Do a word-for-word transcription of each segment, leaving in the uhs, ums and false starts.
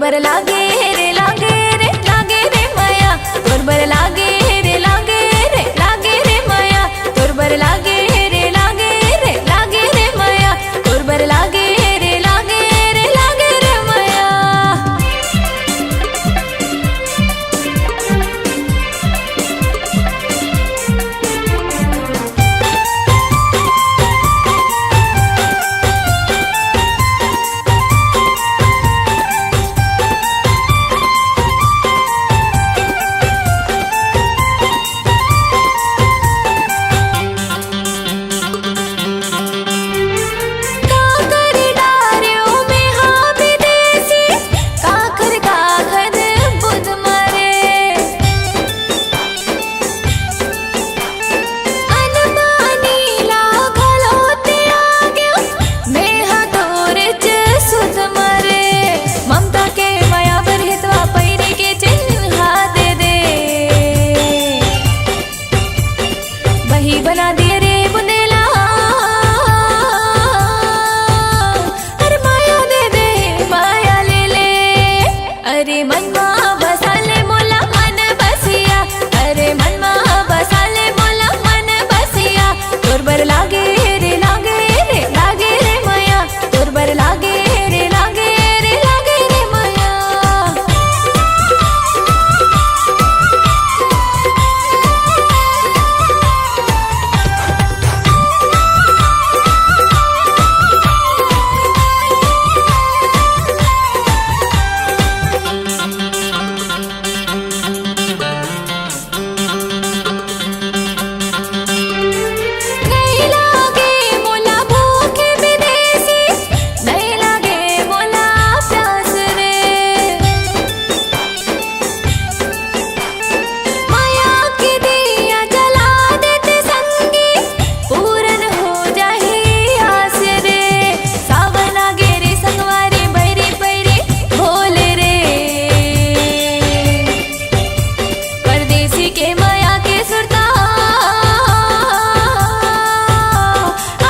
बर लागे रे, लागे रे, लागे रे मया, तोर बर लागे रे, लागे रे, लागे रे मया, तोर बर लागे रे, लागे रे, लागे रे मया, तोर बर लागे रे, लागे रे, लागे रे मया। काकर डारेव मेहा बिदेसी, काखर काखर बुध मारे। अनपानी ला घलो त्यागेव, मेहा तोरेच सुध मारे। ममता के मया बर हितवा पैरी के चिन्हा दे दे। बही बना दिए रे बुंदेला, अरे माया दे दे, माया ले ले। अरे मन मा बसा ले मोला मन बसिया, अरे मन मा बसा ले मोला मन बसिया। तोर बर लागे रे, लागे रे, लागे रे मया, तोर बर लागे रे, लागे रे, लागे रे मया। नइ लागे मोला भूख बिदेसी, नइ लागे मोला प्यास रे। मया के दिया जला देते संगी, पूरन हो जाही आस रे। सावन आगे रे संगवारी, बैरी पैरी बोले रे। परदेसी के मया के सुरता,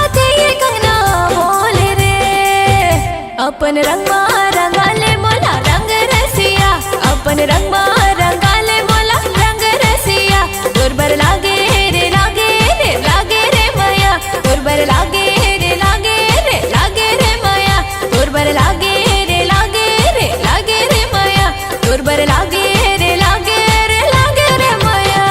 आथे ये कहना बोले रे। अपन रंग मा रंगा ले मोला रंग रसिया, अपन रंग मा रंगा ले मोला रंग रसिया। तोर बर लागे रे, लागे रे, लागे रे मया, तोर बर लागे रे, लागे रे, लागे रे मया, तोर बर लागे रे, लागे रे, लागे रे मया, तोर बर लागे रे, लागे रे, लागे रे मया।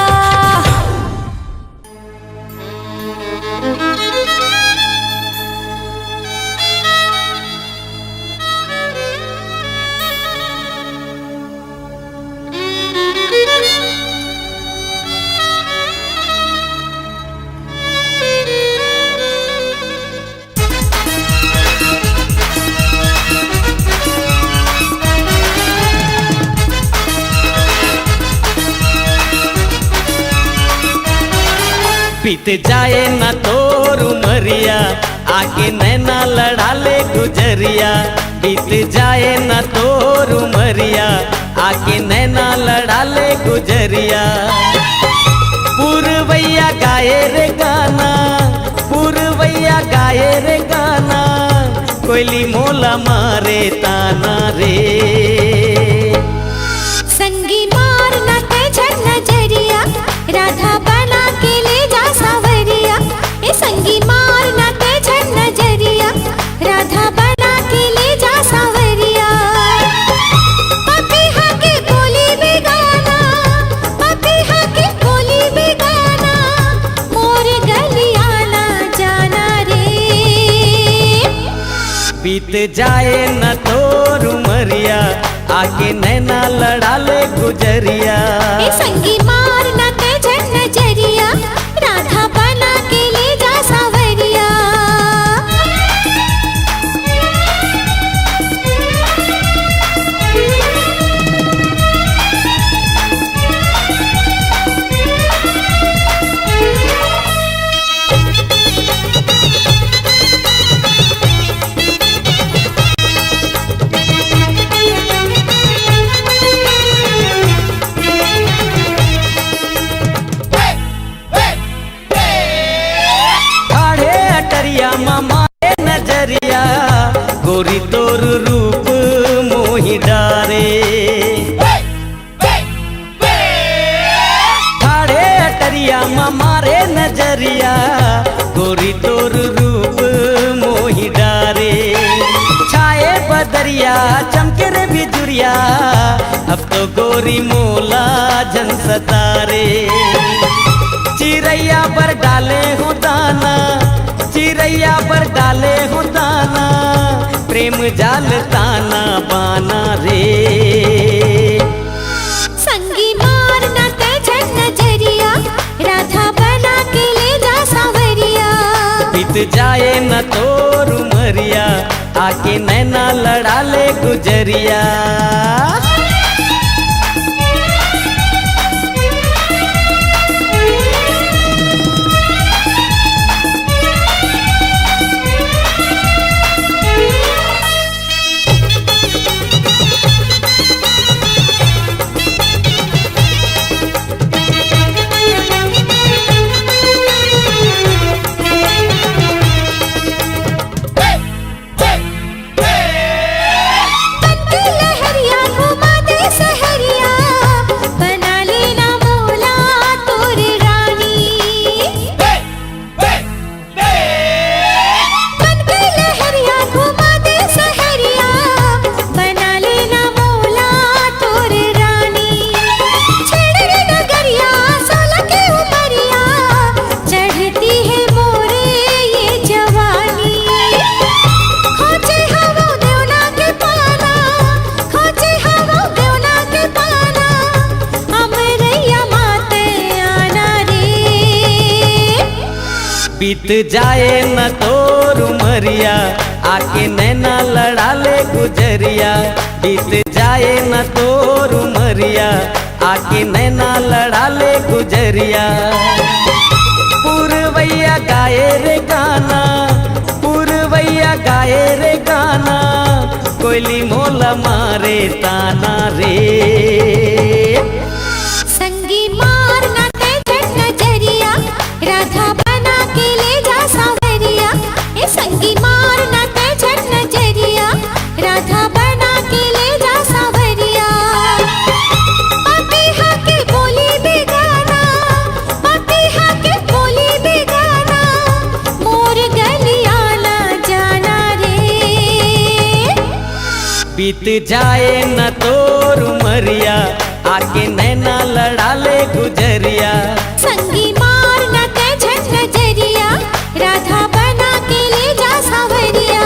बीत जाए न तोर उमरिया, आके नैना लड़ा ले गुजरिया। बीत जाए न तोर उमरिया, आके नैना लड़ा ले गुजरिया। पुरवैया गाए रे गाना, पुरवैया गाए रे गाना, कोयली मोला मारे ताना रे। संगी मार ना ते झन नजरिया, राधा बना के ले जा सावरिया। ए संगी मार ना ते झन नजरिया, राधा बना के ले जा सावरिया। पपीहा के बोली बेगाना, पपीहा के बोली बेगाना, मोर गलिया ना जाना रे। बीत जाए न तोर उमरिया, आके नैना लड़ा ले गुजरिया। ए संगी मार ना ते झन नजरिया, राधा बना के ले जा सावरिया। या, अब तो गोरी मोला झन सता रे। चिरैया बर डाले हो दाना, चिरैया बर डाले हो दाना, प्रेम जाल ताना बाना रे। संगी मार ना तै झन नजरिया, राधा बना के ले जा सावरिया। बीत जाए न तोर उमरिया, आके नैना लड़ा ले गुजरिया। बीत जाए न तोर उमरिया, आके नैना लड़ा ले गुजरिया। बीत जाए न तोर उमरिया, आके नैना लड़ा ले गुजरिया। पुरवैया गाए रे गाना, पुरवैया गाए रे गाना, कोयली मोला मारे ताना रे। संगी मार ना तै झट नजरिया, राधा बना के ले जा सावरिया। ए संगी मार ना तै झट नजरिया, राधा बना के ले जा सावरिया। पपीहा के बोली बेगाना, पपीहा के बोली बेगाना, मोर गलिया ना जाना रे। बीत जाए न तोर उमरिया, आके नैना लड़ा ले गुजरिया। संगी मार न तै झट नजरिया, राधा बना के ले जा सावरिया।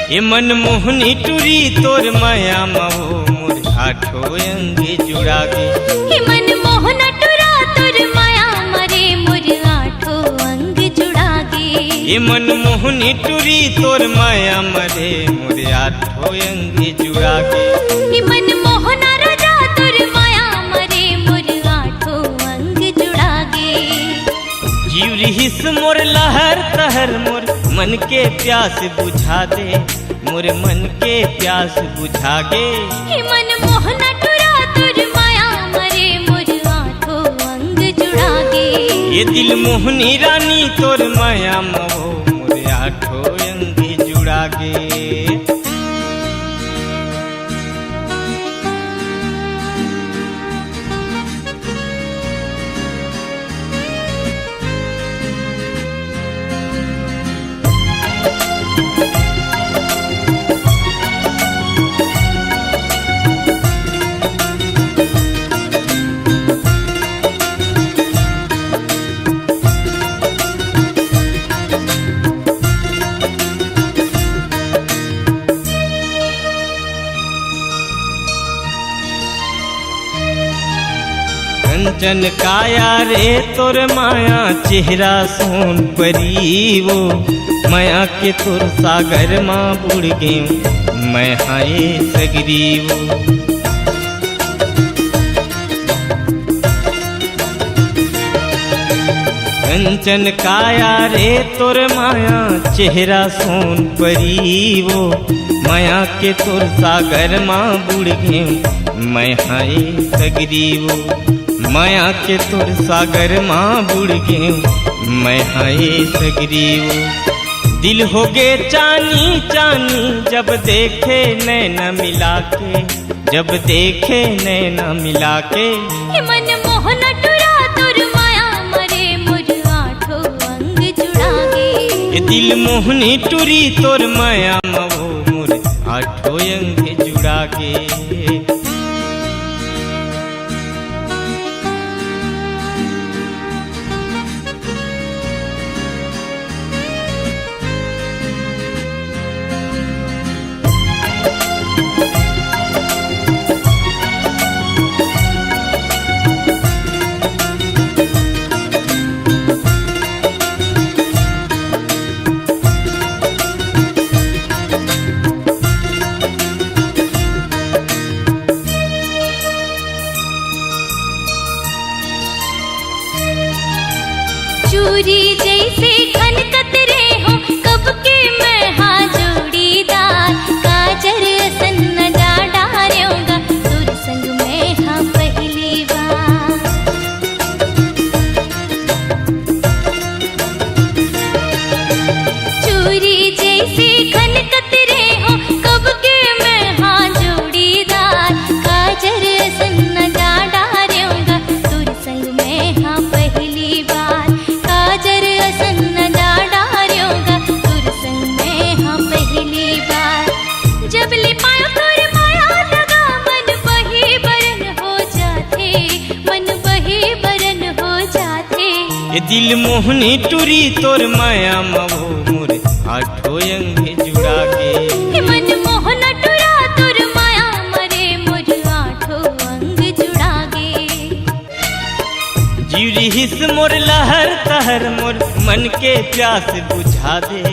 ए मनमोहनी टुरी तोर माया म वो मोर आठो अंग जुड़ा गे। हे मनमोहन टुरा तोर माया म रे मोर आठो अंग जुड़ा गे। ए मनमोहनी टुरी तोर माया म रे मोर आठो अंग जुड़ा गे। हे मनमोहन राजा तोर माया म रे मोर आठो अंग जुड़ा गे। जीव रिहिस मोर लहर तहर, मोर मन के प्यास बुझा दे, मोर मन के प्यास बुझा गे। हे मनमोहन टुरा तोर माया म रे मोर आठो अंग जुड़ा गे। ये दिल मोहनी रानी तोर माया म वो मोर आठो अंग जुड़ा गे। कंचन काया रे तोर माया, चेहरा सोन परी वो। माया के तोर सागर मा बुड़ गेंव मैं, हाय सगरी वो। कंचन काया रे तोर माया, चेहरा सोन परी वो। माया के तोर सागर मा बुड़ गेंव मैं, हाय सगरी वो। माया के तोर सागर मा बुड़ गेंव मैं हा ए सगरी ओ। दिल होगे चानी चानी जब देखे नैना मिला के, जब देखे नैना मिला के। ए मन मोहन टुरा तोर माया म रे मोर आठो अंग जुड़ा गे। ए दिल मोहनी टुरी तोर माया म वो मोर आठो अंग जुड़ा गे। चूरी जैसे खनकत रे हो, कब के मैं हा जोड़ीदार। काजर असन नजा डारेंव गा, तोर संग मैं हा पहली बार। चूरी जैसे खनकत रे हो, कब के मैं हा जोड़ीदार। काजर असन नजा डारेंव गा, तोर संग मैं हा पहली बार। काजर असन नजा डारेंव गा, तोर संग मैं हा पहली बार। जब ले पायो तोर माया लगा, मन बही बरन हो जाथे, मन बही बरन हो जाथे। ए दिल मोहनी टुरी तोर माया म वो मोर आठो अंग जुड़ा गे। ए मन मोहन टुरा तोर माया म रे मोर आठो अंग जुड़ा गे। जीव रिहिस मोर लहर तहर, मोर मन के प्यास बुझा दे,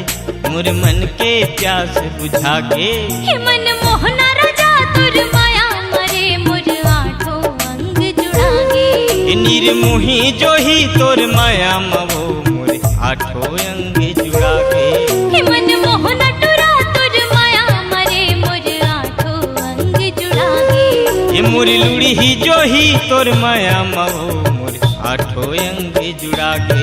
मोर मन के प्यास बुझा गे। हे मन मोहना राजा तोर माया म रे मोर आठो अंग जुड़ा गे। ए निर्मोही जोही तोर माया म वो मोर आठो अंग जुड़ा गे। हे मन मोहना टुरा तोर माया म रे मोर आठो अंग जुड़ा गे। ए मोर लुड़ही जोही तोर माया म वो मोर आठो अंग जुड़ा गे।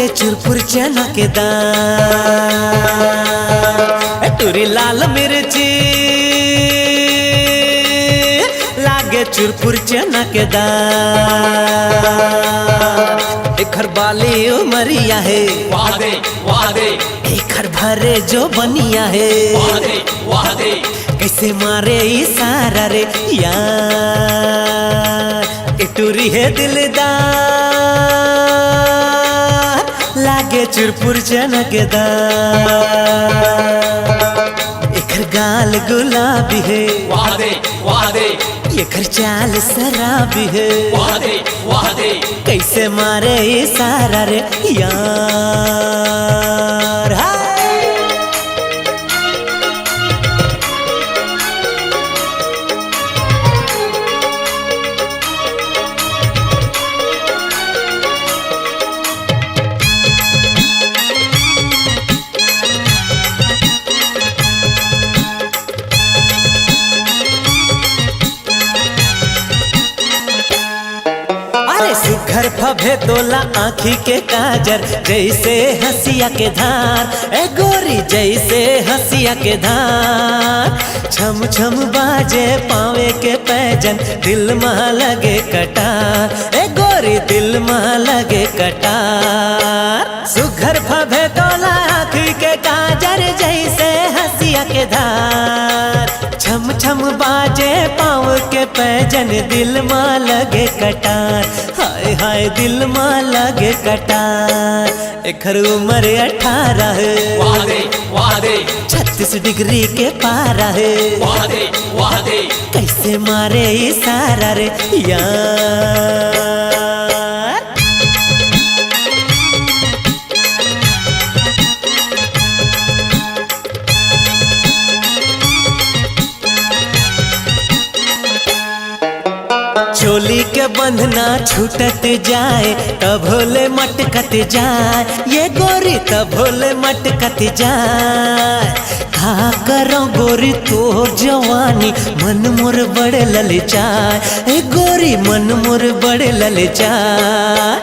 चुरपुर चना के दाल, ए टूरी लाल मिर्ची, लागे चुरपुर चना के दाल। एखर बाली उमरिया हे, वाह दे, वाह दे। एखर भरे जो बनिया हे, वाह दे, वाह दे। कैसे मारे इशारा रे यार, ए टूरी हे दिलदार, लागे चुरपुर चना के दाल। एखर गाल गुलाबी हे, वाह दे, वाह दे। एखर चाल शराबी हे, वाह दे, वाह दे। कैसे मारे इशारा रे यार, हाय। अरे सुघर फभे तोला आँखी के काजर, जैसे हँसिया के धार, ए गोरी जैसे हँसिया के धार। छम छम बाजे पावे के पैजन, दिल मा लगे कटार, ए गोरी दिल मा लगे कटार। सुघर फभे तोला आँखी के काजर, जैसे हँसिया के धार। छम छम बाजे पाँव के पैजन, दिल मा लगे कटार। हाय हाय दिल मा लगे कटार। एखर उमर अठारह, वाह दे, वाह दे। छत्तीस डिग्री के पारा हे, वाह दे, वाह दे। कैसे मारे इशारा रे यार। चोली के बंधना छूटत जाए, तभो ले मटकत जाए, ए गोरी तभो ले मटकत जाए। का करो गोरी तोर जवानी, मन मोर बड़ ललचाए, ए गोरी मन मोर बड़ ललचाए।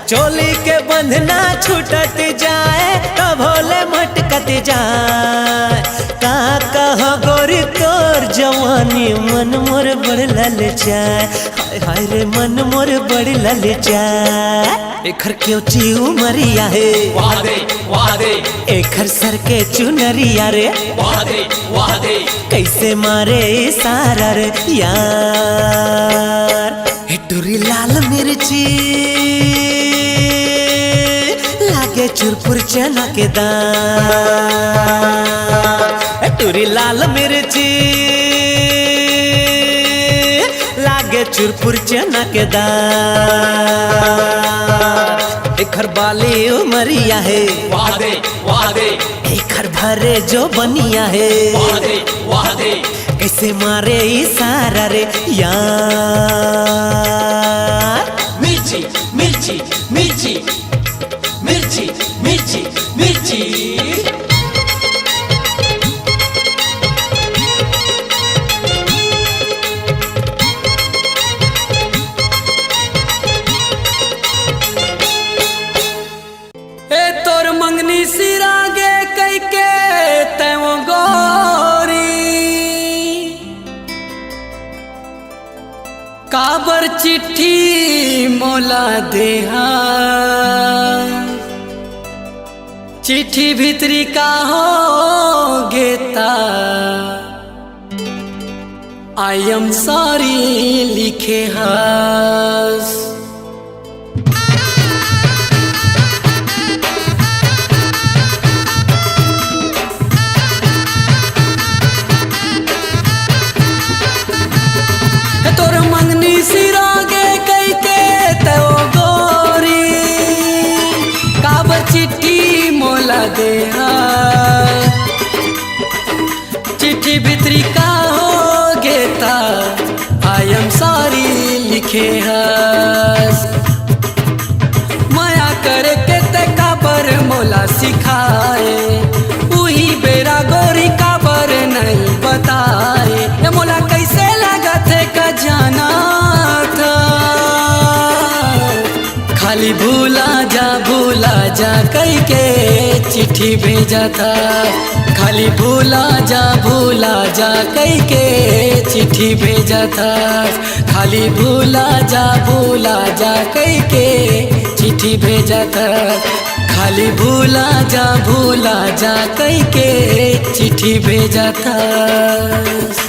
चोली के बंधना छूटत जाए, तभो ले मटकत जाए। का कहो गोरी तोर जवानी, मन मोर बड़ ललचाए। हाय हाय रे मन मोर बड़ ललचाए। एखर केवची उमरिया हे, वाह दे, वाह दे। एखर सर के चुनरिया रे, वाह दे, वाह दे। कैसे मारे इशारा रे यार। ए टूरी लाल मिर्ची, लागे चुरपुर चना के दाल। ए टूरी लाल मिर्ची, लागे चुरपुर चना के दाल। एखर बाली उमरिया हे, वाह दे, वाह दे। एखर भरे जो बनिया हे, वाह दे, वाह दे। कैसे मारे इशारा रे यार। मिर्ची, मिर्ची, मिर्ची, मिर्ची, मिर्ची, मिर्ची। ए तोर मंगनी सिरागे कइके तैं ओ गोरी, काबर चिट्ठी मोला देहा? चिट्ठी भीतरी का हो गेता? I am sorry लिखे हस। हे तोर मंगनी सिरागे कइके तैं ओ गोरी, काबर चिट्ठी मोला देहा? चिट्ठी भीतरी का हो गेता, I am sorry लिखे हस। मया करे के तैं काबर मोला सिखाए, उही बेरा गोरी काबर नहीं बताए। ए मोला कैसे लागत हे का जाना था, खाली भूला जा, भूला जा कहिके चिट्ठी भेजत हस, खाली भूला जा, भूला जा कहिके चिट्ठी भेजत हस, खाली भूला जा, भूला जा कहिके चिट्ठी भेजत हस, खाली भूला जा, भूला जा कहिके चिट्ठी भेजत हस।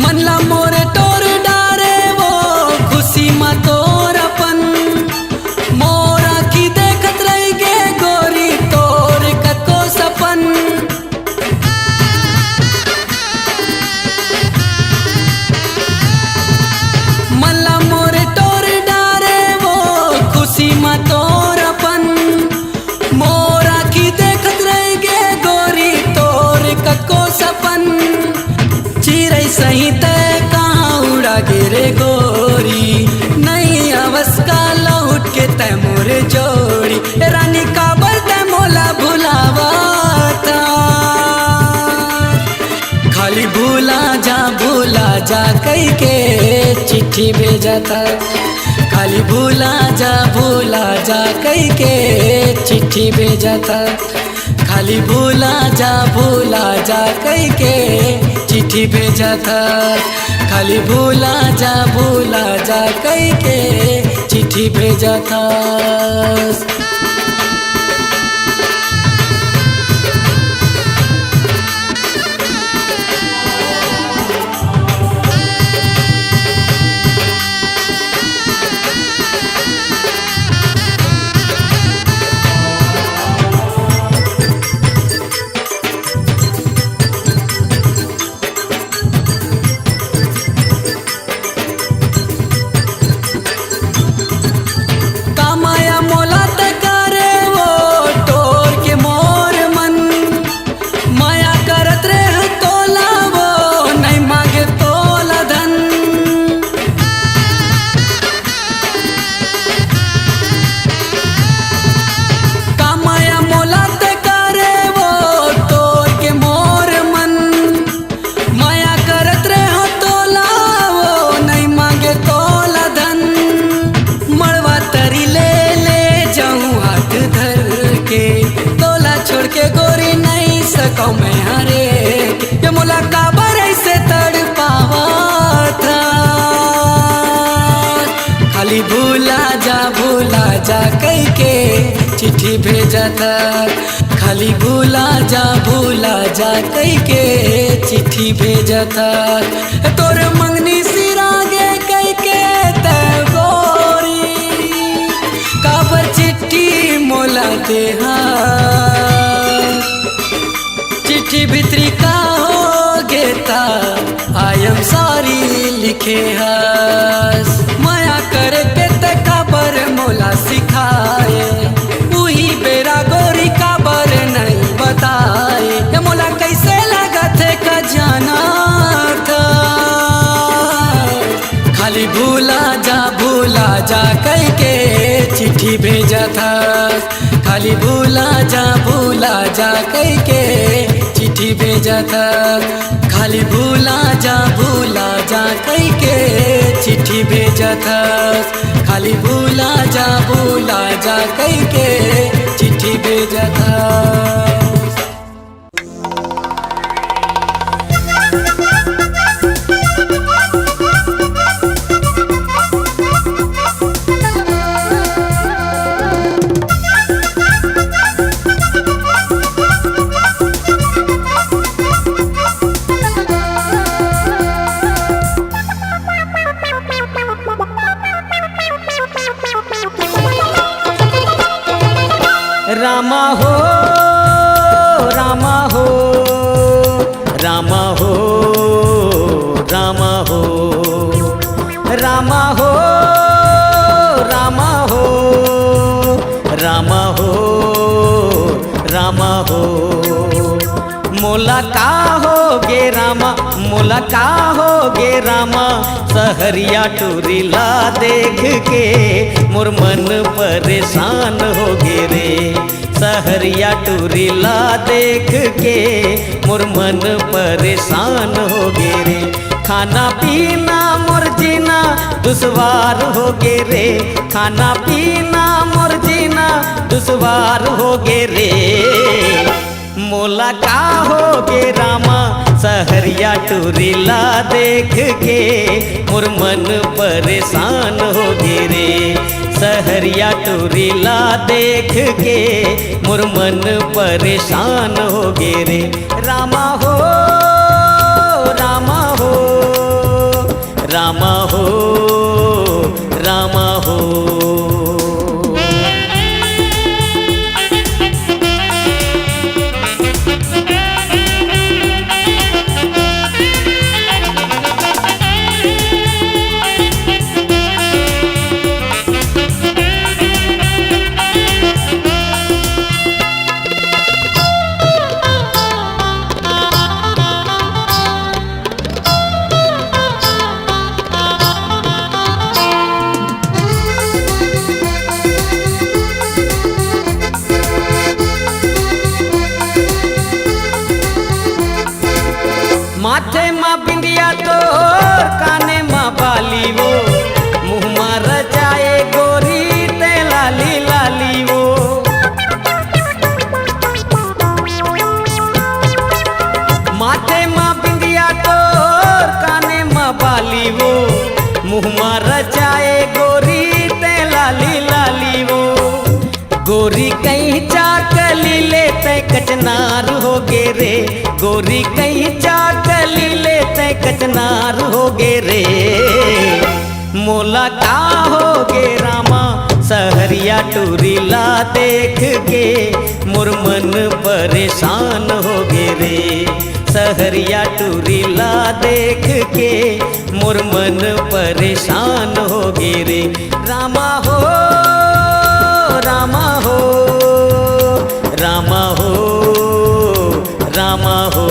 मन ला मोरे टोर डारे वो खुशी मा तोर अपन। मोर आँखी देखत रहि गे गोरी तोर कतको सपन। मन ला मोरे टोर डारे वो खुशी मा तोर अपन। मोर आँखी देखत रहि गे गोरी तोर कतको सपन। चिरई सही तै कहाँ उड़ा गे रे गोरी, नइ आवस का लहुट के तै मोरे जोड़ी। ए रानी काबर तै मोला भुलावत हस? खाली भूला जा, भूला जा कहिके चिट्ठी भेजत हस, खाली भूला जा, भूला जा कहिके चिट्ठी भेजत हस, खाली भूला जा, भूला जा कहिके चिट्ठी भेजत हस, खाली भूला जा, भूला जा कहिके चिट्ठी भेजत हस। का मया मोला तै करे वो टोर के मोर मन। मया करत रेहेंव तोला वो, नइ मांगेंव तोला धन। का मया मोला तै करे वो टोर के मोर मन। मया करत रेहेंव तोला वो, नइ मांगेंव तोला धन। मड़वा तरी ले, ले जाहूं हाथ धर के, तोला छोड़ के गोरी नइ सकंव मैं हरे। ये मोला काबर अइसे तड़पावत हस? खाली भूला जा, भूला जा कहिके चिट्ठी भेजत हस। खाली भूला जा, भूला जा कहिके चिट्ठी भेजत हस। तोर मंगनी सिरागे कहिके तै गोरी, काबर चिट्ठी मोला देहस? चिट्ठी भीतरी का होगे ता I am sorry लिखे हस। मया करे के तै काबर मोला सिखाए, उही बेरा गोरी काबर नइ बताए। ये मोला कइसे लागत हे का जानत हस? खाली भूला जा, भूला जा कहिके चिट्ठी भेजत हस। खाली भूला जा, भूला जा कहिके चिट्ठी भेजत हस। खाली भूला जा, भूला जा कहिके चिट्ठी भेजत हस। खाली भूला जा, भूला जा कहिके चिट्ठी भेजत हस। रामा हो, रामा हो, रामा हो, रामा हो, रामा हो, रामा हो, रामा हो, राम हो। मोला का हो गे रामा, मोला का हो गे रामा, सहरिया टूरी ला देख के मोर मन परेशान हो गे रे। सहरिया टूरी ला देख के मोर मन परेशान हो गे रे। खाना पीना मोर जीना दुश्वार हो गे रे। खाना पीना मोर जीना दुश्वार हो गे रे। मोला का हो गे रामा, सहरिया टूरी ला देख के मोर मन परेशान हो गे रे। सहरिया टूरी ला देख के मोर मन परेशान हो गे रे। रामा हो, रामा हो, रामा हो, रामा हो। माथे मा बिंदिया तोर, काने मा बाली वो, मुँह मा रचाए गोरी ते लाली लाली वो। माथे मा बिंदिया तोर, काने मा बाली वो, मुँह मा रचाए गोरी ते लाली लाली वो। गोरी कहीं चाकली ले ते कचनार हो गे रे। गोरी कहीं चाकली ले ते कचनार हो गे रे। मोला का हो गे रामा, सहरिया टूरी ला देख के मोर मन परेशान हो गे रे। सहरिया टूरी ला देख के मोर मन परेशान हो गे रे। रामा हो, रामा हो, रामा हो, रामा हो।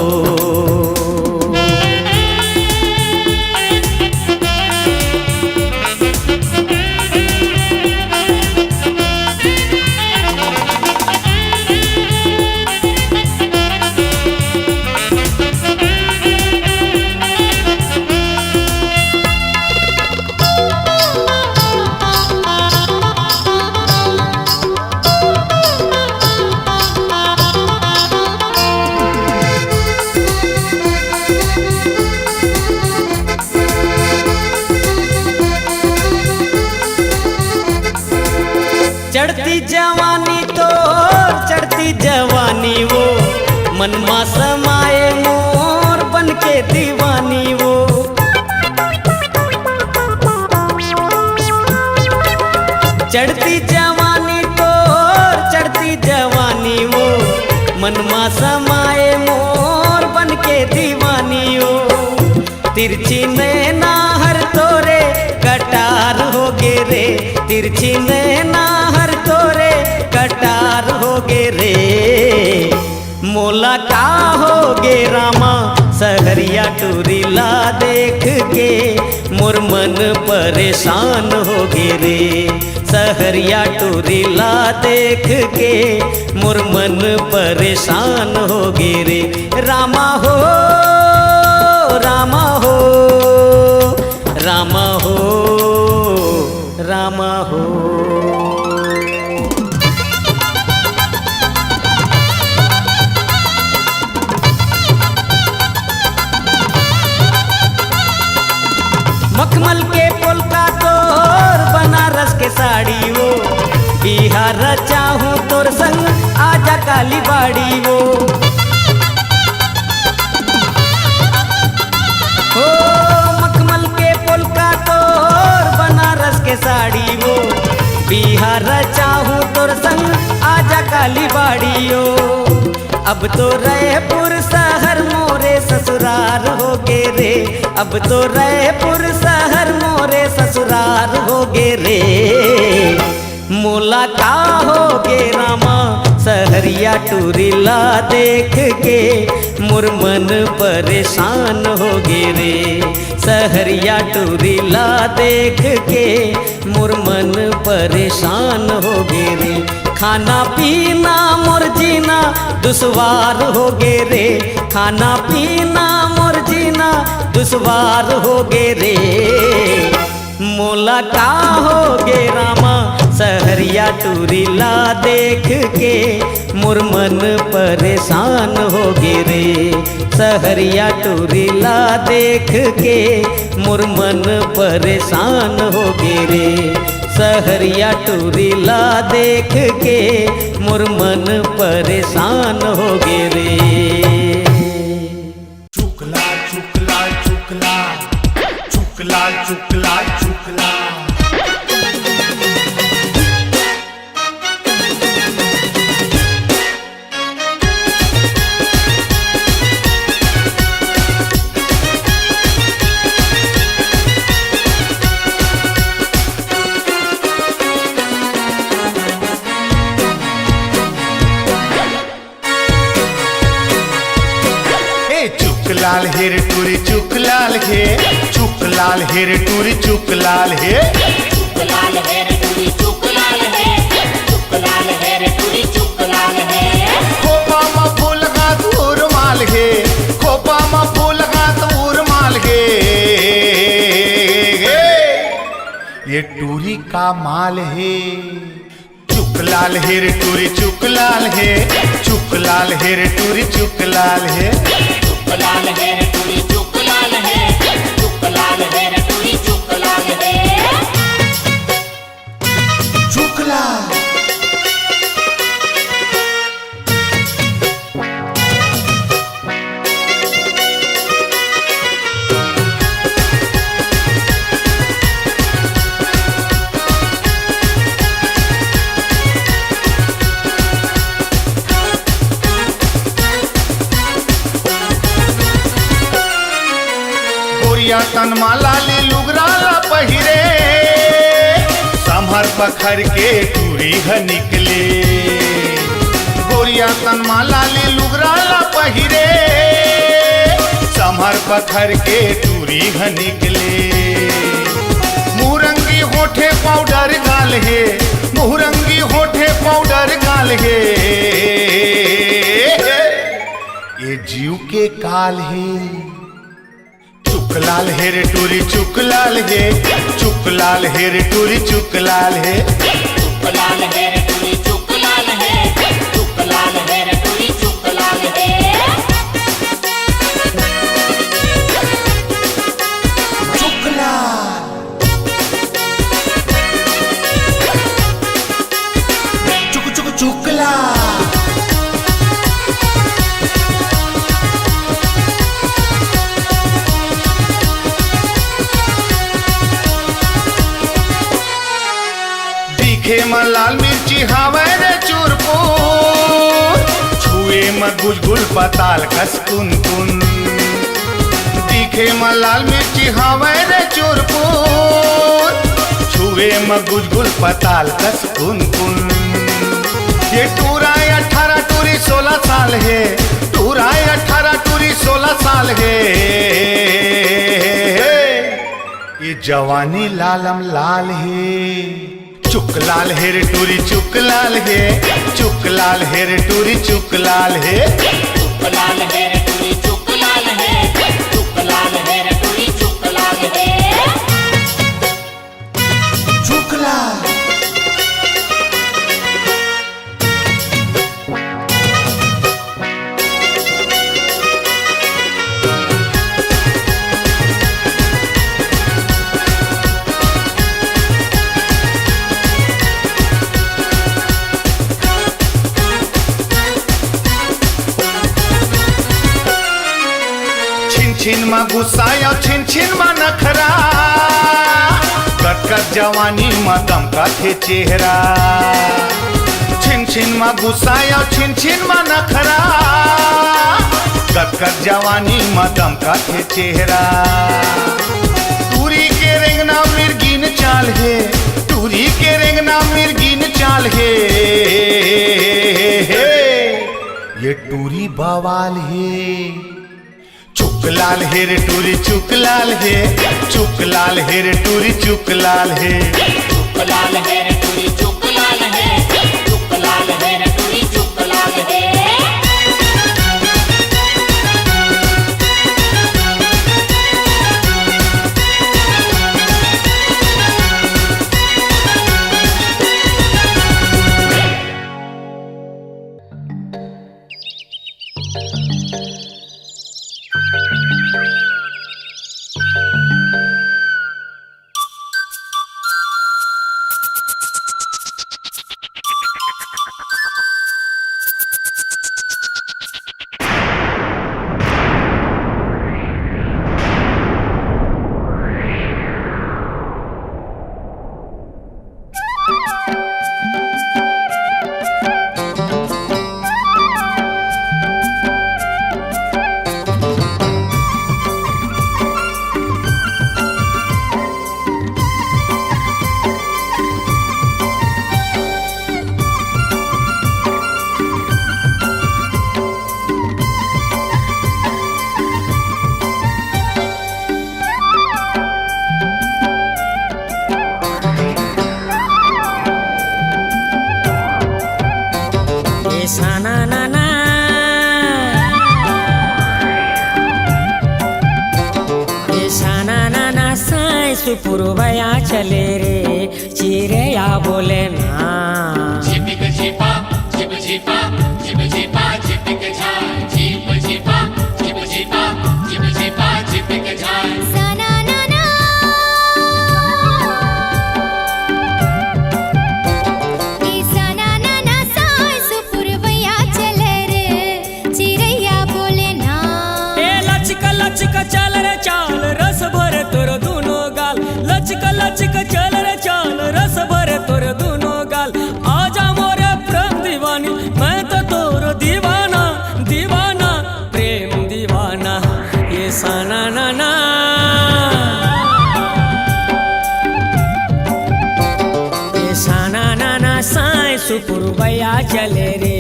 चढ़ती जवानी तोर, चढ़ती जवानी वो, मन मा समाए मोर बन के दीवानी वो। चढ़ती जवानी तोर, चढ़ती जवानी वो, मन मा समाए मोर बन के दीवानी वो। तिरछी नैना हर तोरे कटार हो गे रे। तिरछी नैना हर तोरे कटार हो गे रे। मोला का हो गे रामा, सहरिया टूरी ला देख के मोर मन परेशान हो गे रे। सहरिया टूरी ला देख के मोर मन परेशान हो गे रे। रामा हो, रामा हो, रामा हो, रामा हो। मखमल के पोलका तोर, बनारस के साड़ी वो, बिहार चाहूँ तोर संग, आजा काली बाड़ी वो। हो मखमल के पोलका तोर, बनारस के साड़ी वो, बिहार चाहूँ तोर संग, आजा काली बाड़ी वो। अब तो रायपुर शहर मोरे ससुरार हो गे रे। अब तो रायपुर शहर मोरे ससुरार हो गे रे। मोला का हो गे रामा, सहरिया टूरी ला देख के मोर मन परेशान हो गे रे। सहरिया टूरी ला देख के मोर मन परेशान हो गे रे। खाना पीना मोर जीना दुश्वार हो गे रे। खाना पीना मोर जीना दुश्वार हो गे रे। मोला का हो गे रामा, सहरिया टूरी ला देख के मोर मन परेशान हो गे रे। सहरिया टूरी ला देख के मोर मन परेशान हो गे रे। सहरिया टूरी ला देख के मोर मन परेशान हो गे रे। चुकला, चुकला, चुकला, चुकला, चुकला, चुकला। ए चुकलाल हेर टूरी चुकलाल हे, चुकलाल हेर टूरी चुकलाल हे। चुकलाल हेर टूरी चुकलाल हे, चुकलाल हेर टूरी चुकलाल हे। खोपा म फूल गात उरमाल हे, खोपा म फूल गात उरमाल हे। ये टूरी का माल हे। चुकलाल हेर टूरी चुकलाल हे, चुकलाल हेर टूरी चुकलाल हे। चुकलाल हेर टूरी चुकलाल हे, चुकलाल हेर टूरी चुकलाल हे। चुकलाल। गोरिया तन मा लाली लुगरा ला पहिरे, समहर पखर के टूरी ह निकले। गोरिया तन मा लाली लुगरा ला पहिरे, समहर पखर के टूरी ह निकले। मुरंगी होठे पाउडर गाल हे, मुरंगी होठे पाउडर गाल हे। ये जीव के काल हे। चुकलाल हेर टूरी चुकलाल हे, चुकलाल हेर टूरी चुकलाल हे। चुकलाल हेर टूरी चुकलाल हे, चुकलाल हेर टूरी चुकलाल हे। चुकलाल। चुक चुक चुकला। दिखे म लाल मिर्ची हावय रे चुरपुर, छुए म गुलगुल पताल कस कुनकुन। दिखे म लाल मिर्ची हावय रे चुरपुर, छुए म गुलगुल पताल कस कुनकुन। ये टूरा अठारह टूरी सोलह साल हे, टूरा अठारह टूरी सोलह साल हे। ये जवानी लालम लाल हे। चुकलाल हेर टूरी चुकलाल हे, चुकलाल हेर टूरी चुकलाल हे। चुकलाल हेर टूरी चुकलाल हे, चुकलाल हेर टूरी चुकलाल हे। चुकलाल। छिन छिन मा गुस्सा अउ छिन छिन मा नखरा, कत कत जवानी मा दमकथे चेहरा। छिन छिन मा गुस्सा अउ छिन छिन मा नखरा, कत कत जवानी मा दमकथे चेहरा। टूरी के रेंगना मिर्गीन चाल हे, टूरी के रेंगना मिर्गिन चाल हे, ये टूरी बवाल हे। चुक लाल हे रे टूरी चुक लाल हे, चुक लाल हे रे टूरी चुक लाल हे। चुक लाल हे रे टूरी चुक लाल हे, चुक लाल हे रे टूरी चुक लाल हे। ए साना नाना, ए साना नाना, साइस पुरबया चले रे, चिरया बोले ना। झिपिक झिपा, झिप झिपा, झिप झिपा, झिपिक झा, झिप झिपा, झिप झिपा, झिप झिपा, झिपिक झा। साना नाना। ए साना नाना, साइस पुरबया चले रे, चिरैया बोले ना। ए लचक लचक चल रे चाल, रस भरे तोर दूनो गाल। लचक लचक चल रे चाल, रस भरे तोर दूनो गाल। आजा मोरे प्रेम दीवानी, मैं तो तोर दीवाना, दीवाना, प्रेम दीवाना, ए साना नाना। ए साना नाना, साइस पुरबया चले रे,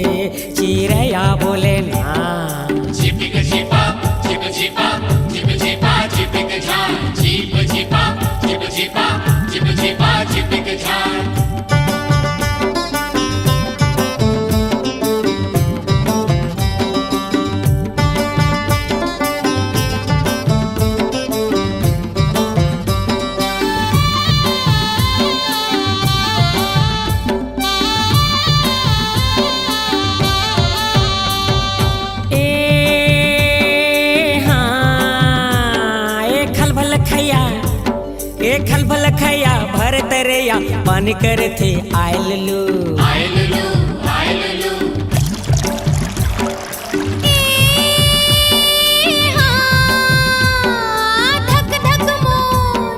चिरया बोले ना। झिपिक झिपा, झिप झिपा, झिप झिपा, झिपिक झा। झिप झिपा, झिप झिपा, झिप झिपा, झिपिक झा। ए हाँ, ए खलबल खैया, ए खलबल खैया, भर तरिया पानी करथे आय लुलू। आय लुलू, आय लुलू। ए हाँ, धक धक मोर,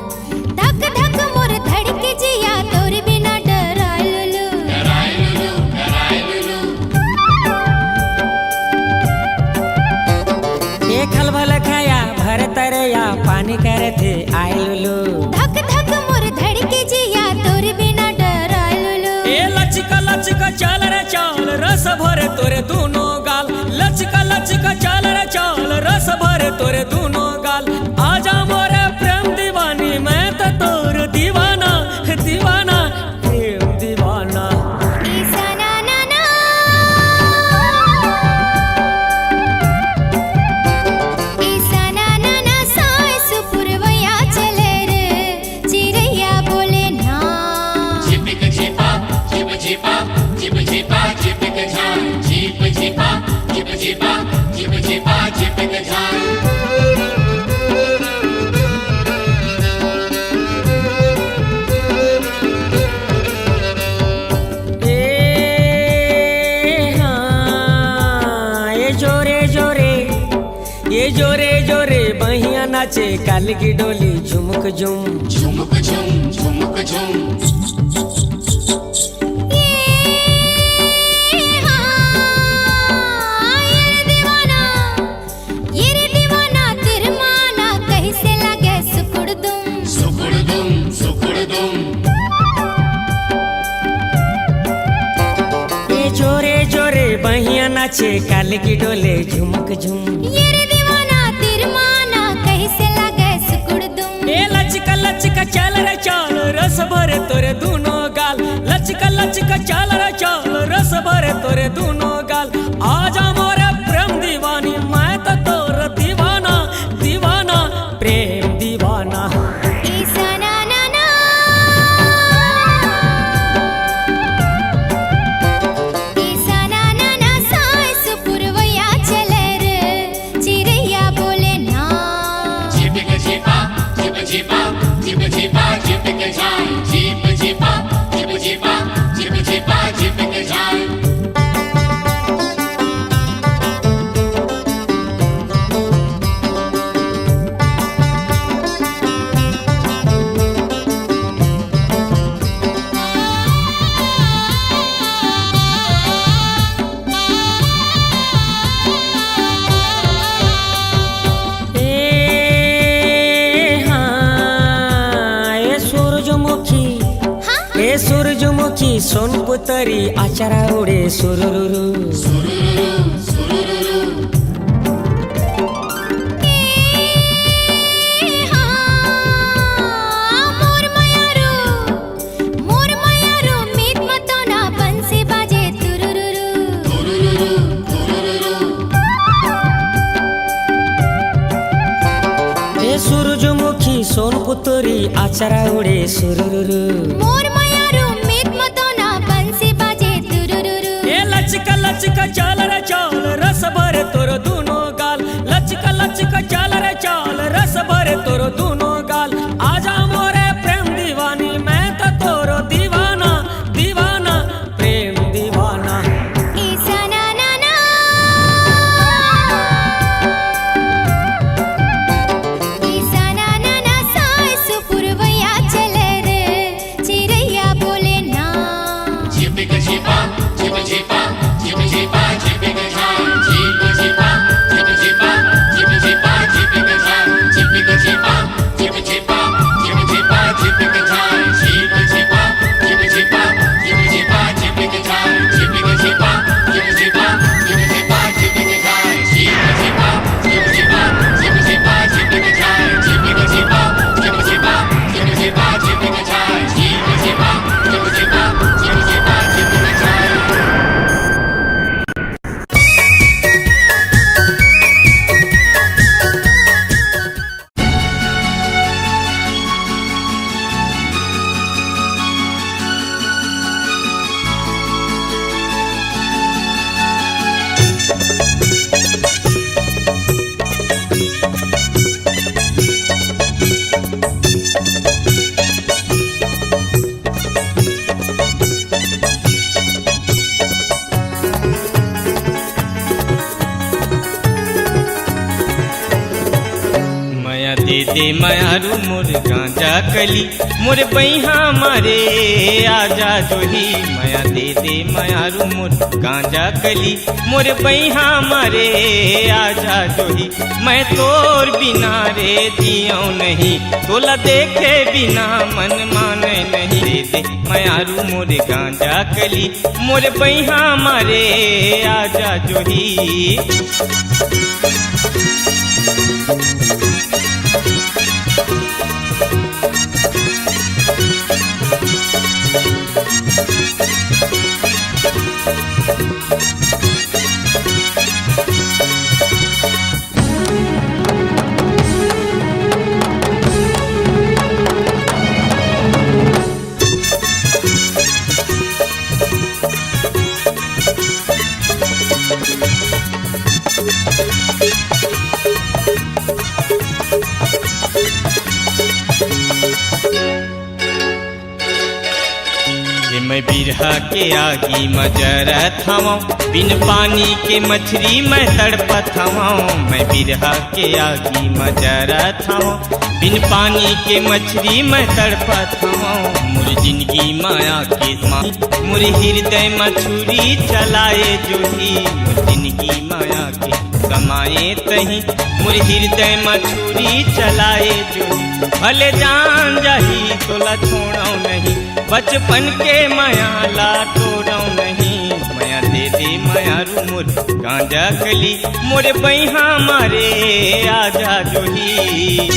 धक धक मोर धड़के जिया, तोर बिना डराय लुलू। ए खलबल खैया, भर तरिया पानी करथे आय लुलू। धक धक मोर धड़के जिया, तोर बिना डराय लुलू। ए लचक लचक चल रे चाल, रस भरे तोर दूनो गाल। लचक लचक चल रे चाल, रस भरे तोर दूनो गाल। आजा मोरे प्रेम दीवानी, मैं तो तोर दीवाना, दीवाना, प्रेम दीवाना। ए साना नाना, ए साना नाना, साइस पुरबया चले रे, चिरैया बोले ना। झिपिक झिपा, झिप झिपा, झिप झिपा, झिपिक झा। झिप झिपा, झिप झिपा, झिप झिपा, झिपिक झा। ए हाँ, ए जोरे जोरे, ए जोरे जोरे बहिया नाचे काली की डोली झुमुक झुम। झुमुक झुम, झुमुक झुम। ए हाँ, ए दीवाना, ए रे दीवाना, तेरे माना कैसे लगे सुकुड़ दुम। सुकुड़ दुम, सुकुड़ दुम। छे काली की डोले झुमक झुम। ये रे दीवाना तिरमाना, कैसे लगे सुकुड़ दुम। ए लचका लचका चल रे चल, रस भरे तोरे दूनो गाल। लचका लचका चल रे चल, रस भरे तोरे दूनो गाल। आजा मोरे प्रेम दीवानी, मैं तो तोर दीवाना, दीवाना, प्रेम दीवाना। ईसा ना ना ना। ईसा ना ना ना, साइस पुरवैया चले रे, चिरैया बोले ना। झिपक झिपा, झिप झिपा, झिप झिपा, झिपक जाए। झिप झिपा, झिप झिपा, झिप झिपा, झिपक जाए। ए हाँ, ए सूरजमुखी, हाँ? ए सूरजमुखी, सोन पुतरी, अचरा उड़े सुरुरुरु। ए हाँ, मोर मयारू, मोर मयारू, मीत मतोना बंसी बाजे तुरुरुरु। ए सूरजमुखी, सोन पुतरी, अचरा उड़े सुरुरुरु। मोर मयारू, मीत मतोना बंसी बाजे तुरुरुरु। ए लचका लचका चल रे चल, रस भरे तोर दूनो गाल। लचका लचका चल रे चल, रस भरे तोर दूनो गाल। आजा मोरे प्रेम दीवानी, मैं तो तोर दीवाना, दीवाना, प्रेम दीवाना। ईसा ना ना ना। ईसा ना ना ना, साइस पुरवैया चले रे, चिरैया बोले ना। झिपक झिपा, झिप झिपा, झिप झिपा, झिपक झाए। झिप झिपा, झिप झिपा, झिप झिपा, झिपक झाए। झिपक झिपा, झिप झिपा, झिप झिपा, झिपक झाए। झिप झिपा, झिप झिपा, झिप झिपा, झिपक झाए। झिपक झिपा, झिप झिपा, झिप झिपा, झिपक झाए। झिप झिपा, झिप झिपा, झिप झिपा, झिपक झाए। झिपक झिपा, झिप झिपा, झिप झिपा, झिपक झाए। मया दे दे मयारू मोर गांजा कली, मोर बइहा मारे आजा जोही। मया दे दे मयारू मोर गांजा कली, मोर बइहा मारे आजा जोही। मैं तोर बिना रे जियौ नहीं, तोला देखे बिना मन माने नहीं। दे दे मयारू मोर गांजा कली, मोर बइहा मारे आजा जोही। ये मैं बिरहा के आगी म जरत हवं, बिन पानी के मछरी मैं तड़पत हवं। मैं बिरहा के आगी म जरत हवं, बिन पानी के मछरी मैं तड़पत हवं। मोर जिनगी माया के मा-, मोर हृदय म छुरी चलाए जोही। मोर जिनगी माया के समाए तही, मोर हृदय म छुरी चलाए जोही। भले जान जाही तोला छोड़ौ नहीं, बचपन के माया ला तोड़ौ नहीं। मया दे दे ए मयारू मोर गांजा कली, मोरे बइहा मारे आजा जोही।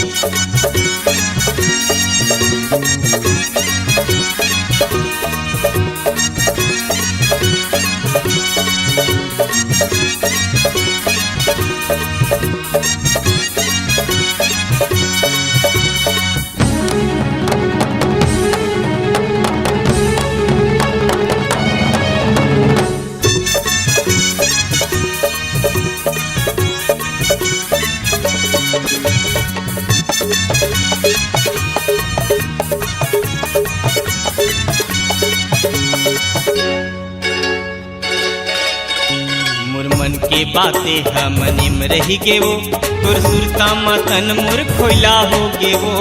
मोर मन के बाते ह मने म रहि गे वो, तोर सुरता म तन मोर खोइला हो गे वो।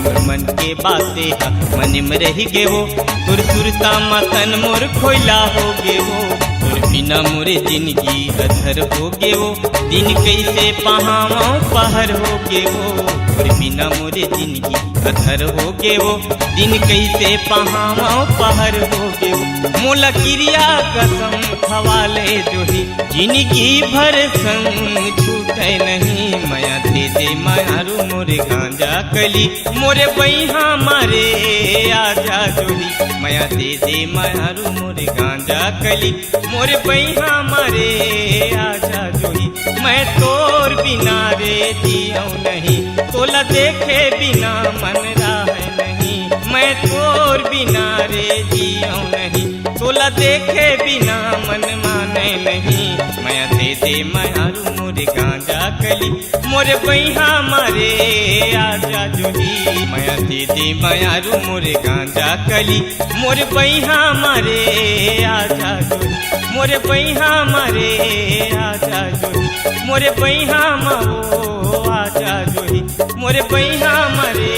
मोर मन के बाते ह मने म रहि गे वो, तोर सुरता म तन मोर खोइला हो गे वो। तोर बिना मोरे जिनगी अधर हो गे वो, दिन कइसे पहावं पहर हो गे वो। तोर बिना मोरे जिनगी अधर हो गे वो, दिन कइसे पहावं पहर हो गे वो। मोला किरिया कसम खवा ले जोही, जिनगी भर संग छूटे नहीं। मया दे दे मयारू मोरे गांजा कली, मोरे बइहा मारे आजा जोही। मया दे दे मयारू मोरे गांजा कली, मोरे बइहा मारे आजा जोही। मैं तोर बिना रे जियौं नहीं, तोला देखे बिना मन राहय नहीं। मैं तोर बिना रे जियौं नहीं, तोला देखे बिना मन माने नहीं। मया दे दे मयारू मोरे गांजा कली, मोरे बइहा मारे आजा जोही। मया दे दे मयारू मोरे गांजा कली, मोरे बइहा मारे आजा जोही। मोरे बइहा मारे आजा जोही, मोरे बइहा मा ओ आजा जोही। मोरे बइहा मारे